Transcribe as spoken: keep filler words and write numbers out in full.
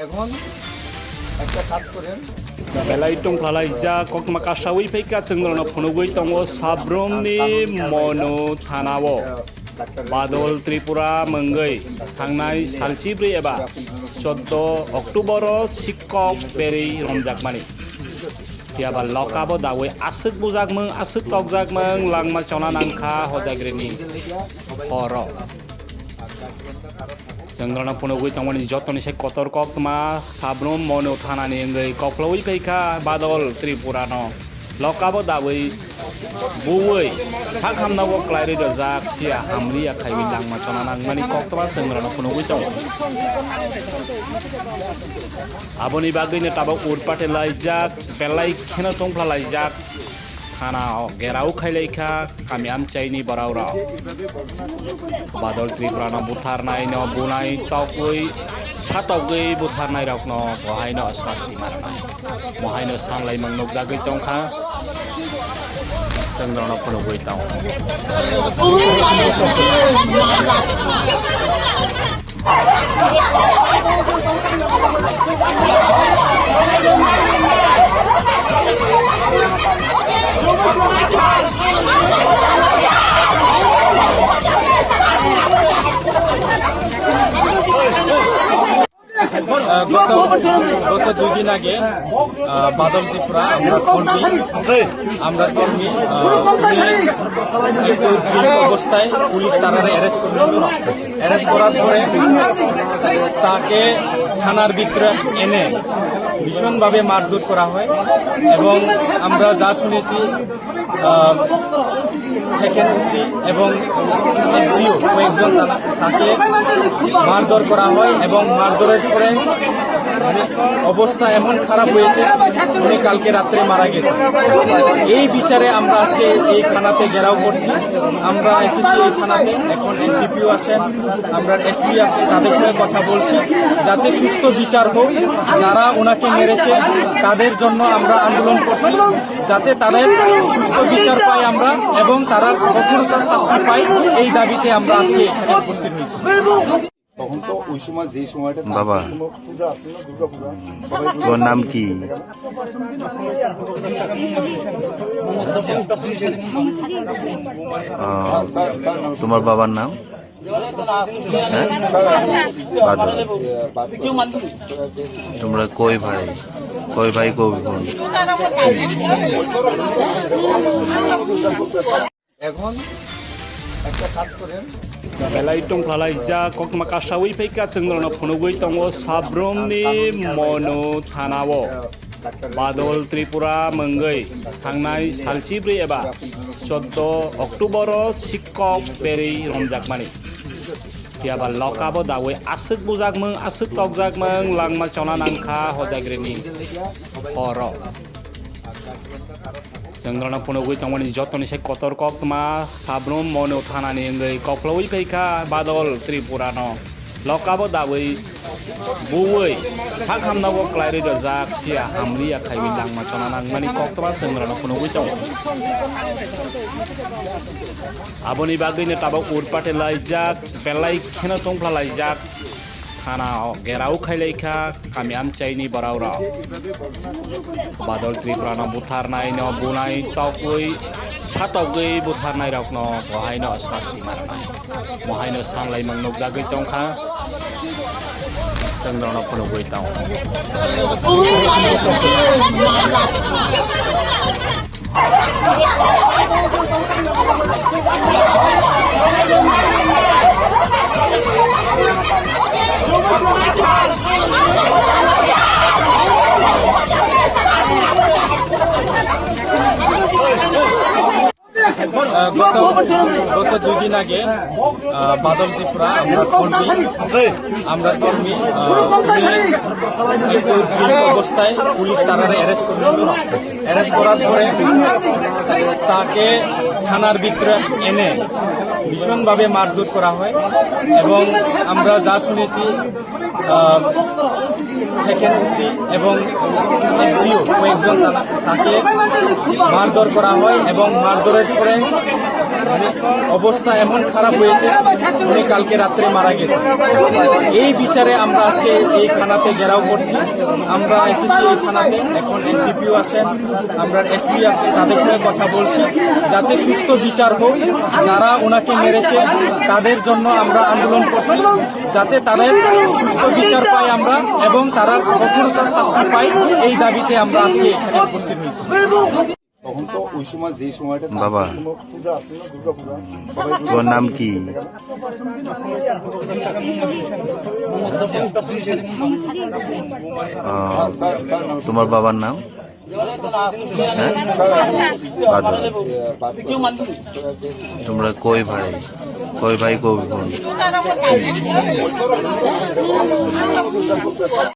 এখন একটা কাজ করেন। Belai tongphalaijak koktma kasawi phaikha, chwng norokno phunugwi tongo Sabrumni Monu thanao. Badol Tripura mungwi thangnai salchibrwi eba choddo October-o sikkok berwi romjakmani. Phiya ba lokabo dawi aswk bujakmung, aswk tokjakmung langma chona nangkha hojagrini horo. Chwng norokno phunugwi tongmani jotoni sai kotor koktma Sabrum Monu thanani wngwi koklogwi phaikha Badol Tripurano. Lokabo dawi buwi sak hamnago kwlairwi rwjak, phiya hamriya khaiwi langma chona nangmani koktma chwng norokno phunugwi tongo. Aboni bagwino tabuk urpate laijak, belai kheno tongphla laijak. Thana o gerao khailaikha kami amchaini borok rok. Badol Tripura no butharnai no bunai tokwi satokgwi butharnai rok no bohaino sasti marnai. Mohaino sanlaimung nukjagwi tongkha. Chwng norokno phunugwi tongo. আহ, গত, গত দুই দিন আগে, আহ, বাদল ত্রিপুরা, আমরা কর্মী, আমরা কর্মী, আহ, উনি একটু উদ্বিগ্ন অবস্থায় পুলিশ তারা অ্যারেস্ট করেছিল। অ্যারেস্ট করার পরে তাকে থানার ভিতরে এনে ভীষণভাবে মারধর করা হয় এবং আমরা যা শুনেছি, আহ, সেকেন্ড ওসি এবং এসডিও কয়েকজন তারা, তাকে মারধর করা হয় এবং মারধরের পরে মানে অবস্থা এমন খারাপ হয়েছে, উনি কালকে রাত্রে মারা গেছেন। এই বিচারে আমরা আজকে এই থানাতে ঘেরাও করছি। আমরা এসেছি এই থানাতে, এখন এসডিপিও আছেন, আমরা এসপি আছেন, তাদের সঙ্গে কথা বলছি যাতে সুস্থ বিচার হোক। যারা ওনাকে মেরেছে তাদের জন্য আমরা আন্দোলন করছি, যাতে তাদের সুস্থ বিচার পাই আমরা এবং তারা কঠোরতম শাস্তি পাই, এই দাবিতে আমরা আজকে এখানে উপস্থিত হয়েছি। তখন তো ওই সময়, যেই সময়টা বাবা। পূজা আসছিল, দুর্গা পূজা, সবাই তোমার নাম কি? আহ, তোমার বাবার নাম? হ্যাঁ? বাদল। তোমরা কয় ভাই? কয় ভাই, কয় বোন? এখন একটা কাজ করেন। Belai tongphalaijak koktma kasawi phaikha, chwng norokno phunugwi tongo Sabrumni Monu thanao. Badol Tripura mungwi thangnai salchibrwi eba choddo October-o sikkok berwi romjakmani. Phiya ba lokabo dawi aswk bujakmung, aswk tokjakmung langma chona nangkha hojagrini horo. Chwng norokno phunugwi tongmani jotoni sai kotor koktma Sabrum Monu thanani wngwi koklogwi phaikha Badol Tripurano. Lokabo dawi buwi sak hamnago kwlairwi rwjak, phiya hamriya khaiwi langma chona nangmani koktma chwng norokno phunugwi tongo. Aboni bagwino tabuk urpate laijak, belai kheno tongphla laijak. Thana o gerao khailaikha kami amchaini borok rok. Badol Tripura no butharnai no bunai tokwi satokgwi butharnai rok no bohaino sasti marnai. Mohaino sanlaimung nukjagwi tongkha. Chwng norokno phunugwi tongo. আহ, গত, গত দুই দিন আগে, আহ, বাদল ত্রিপুরা, আমরা কর্মী, আমরা কর্মী, আহ, উনি একটু উদ্বিগ্ন অবস্থায় পুলিশ তারা অ্যারেস্ট করেছিল। অ্যারেস্ট করার পরে তাকে থানার ভিতরে এনে ভীষণভাবে মারধর করা হয় এবং আমরা যা শুনেছি, আহ, সেকেন্ড ওসি এবং এসডিও কয়েকজন তারা তাকে মারধর করা হয় এবং মারধরের পরে মানে অবস্থা এমন খারাপ হয়েছে, উনি কালকে রাত্রে মারা গেছেন। এই বিচারে আমরা আজকে এই থানাতে ঘেরাও করছি। আমরা এসেছি এই থানাতে, এখন এসডিপিও আছেন, আমরা এসপি আছেন, তাদের সঙ্গে কথা বলছি যাতে সুস্থ বিচার হোক। যারা ওনাকে মেরেছে তাদের জন্য আমরা আন্দোলন করছি, যাতে তাদের সুস্থ বিচার পাই আমরা এবং তারা কঠোরতম শাস্তি পাই, এই দাবিতে আমরা আজকে এখানে উপস্থিত হয়েছি। তখন তো ওই সময়, যেই সময়টা তার বাবা। সময় পূজা আসছিল, দুর্গা পূজা, সবাই দুর্গা তোমার নাম কি? আহ, স্যার, স্যার, নাম তোমার বাবার নাম? হ্যাঁ? স্যার, বাদল। বাদল। তোমরা কয় ভাই? কয় ভাই, কয় বোন?